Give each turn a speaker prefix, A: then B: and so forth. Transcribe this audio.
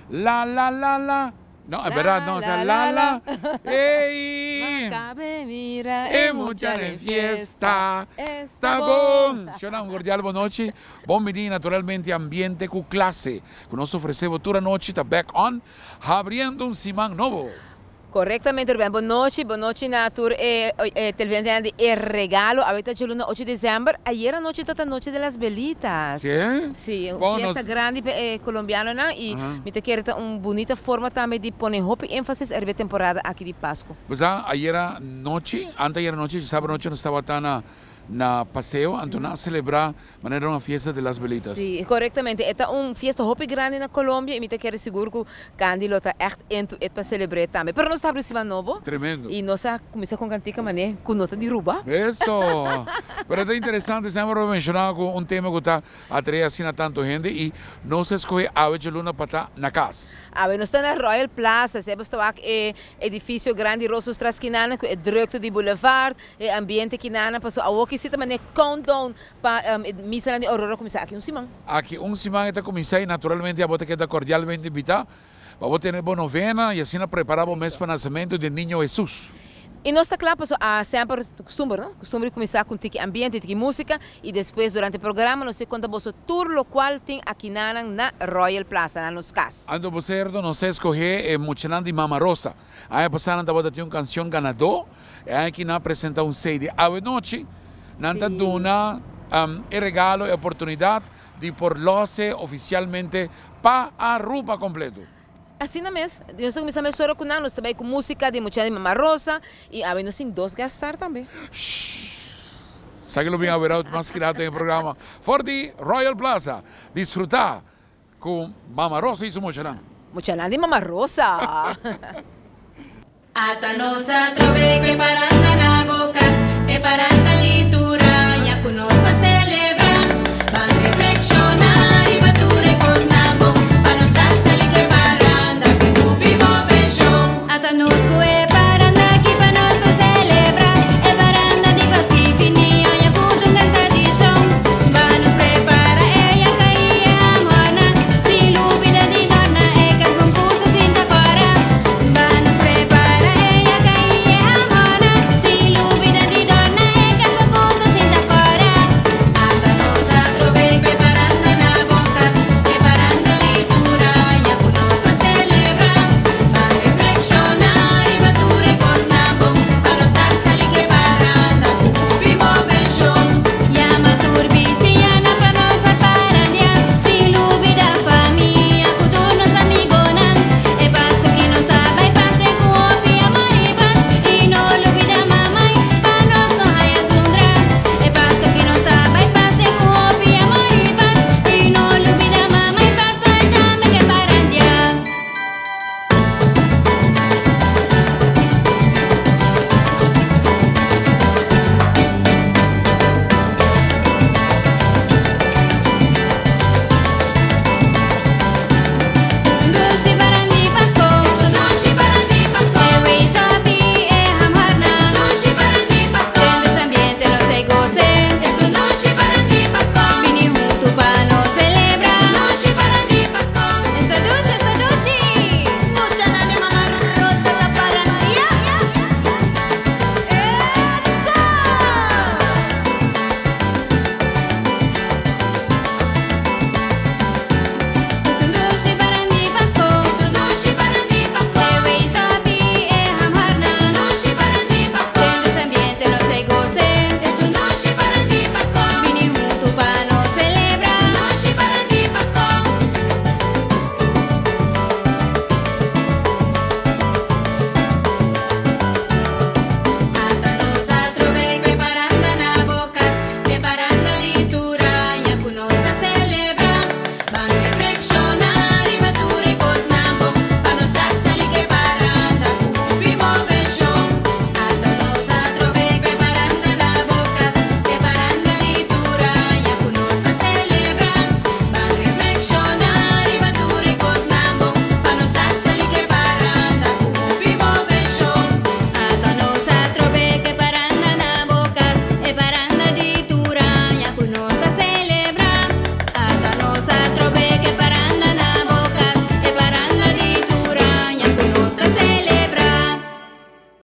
A: La la la la. No, e berdad, no,
B: La,
A: la
B: la,
A: la.
B: La.
A: Ey!
B: Macabe mira
A: E
B: e
A: mucha
B: mucha
A: en
B: en
A: fiesta.
B: fiesta.
A: Está
B: Está
A: bon.
B: bon.
A: Shona, un cordial bon nochi. Bon bini, naturalmente, ambiente ku clase. Ku nos ta ofresé tur anochi, ta back on, habriendo un siman nobo.
B: Korektamente, Ruben. Bon nochi, bon nochi na tur televidente di E Regalo. Awe ta djaluna 8 di desèmber. Ayera nochi tabata Noche de las Velitas.
A: Si?
B: Si, un
A: Bon,
B: fiesta
A: nos
B: grandi kolombianonan i mi ta kere ta un bunita forma tambe di pone hopi énfasis riba e temporada aki di Pasku.
A: Pues ayera nochi, anteayera nochi, djasabra nochi nos tabata na paseo, anto nan a selebrá manera un fiesta de las velitas.
B: Si, korektamente. E ta un fiesta hopi grandi na Colombia i mi ta kere sigur ku Candy lo ta ègt into it pa selebr'é tambe. Pero nos ta habri un siman nobo.
A: Tremendo.
B: I nos a kuminsá ku un kantika manera ku no ta di Ruba.
A: Eso! Pero ta interesante, semper bo menshoná ku un tema ku ta atraé asina tantu hende i nos a skohe awe djaluna pa ta na kas.
B: Awe nos ta na Royal Plaza, si bo sta wak e edifisio grandi rosos tras kinana ku e drukte di boulevard, E ambiente kinana paso awoki si ta manera countdown pa e misanan di Aurora kuminsá aki un siman.
A: Aki un siman e ta kuminsá i naturalmente abo ta keda kordialmente invitá pa bo tene bo novena i asina prepará bo mes pa nasementu di Niño Hesus.
B: I nos ta kla paso a semper kustumber no, kustumber di kuminsá ku un tiki ambiente, tiki músika i despues durante e programa nos ta konta boso tur lokual tin akinanan na Royal Plaza, na nos kas.
A: Anto bo serto nos a eskohé e muchanan di Mama Rosa. Aña pasá nan tabata tin un kansion ganadó. E aña aki nan a presenta un CD. Awe nochi nan ta duna e regalo, e oportunidad di por lose oficialmente pa Aruba completo.
B: Asina mes, nos ta cuminsa mesora cu nan, nos ta bay cu musica di mucha di Mama Rosa y awe nos tin dos guest star tambe.
A: Shhh! Sa ki lo bin awe rato mas kirato den e programa for di Royal Plaza. Disfruta cu Mama Rosa y su muchanan.
B: Muchanan di Mama Rosa!
C: Ata nos atrobe ke paranda na bo kas, e paranda di tur aña ku nos ta selebrá.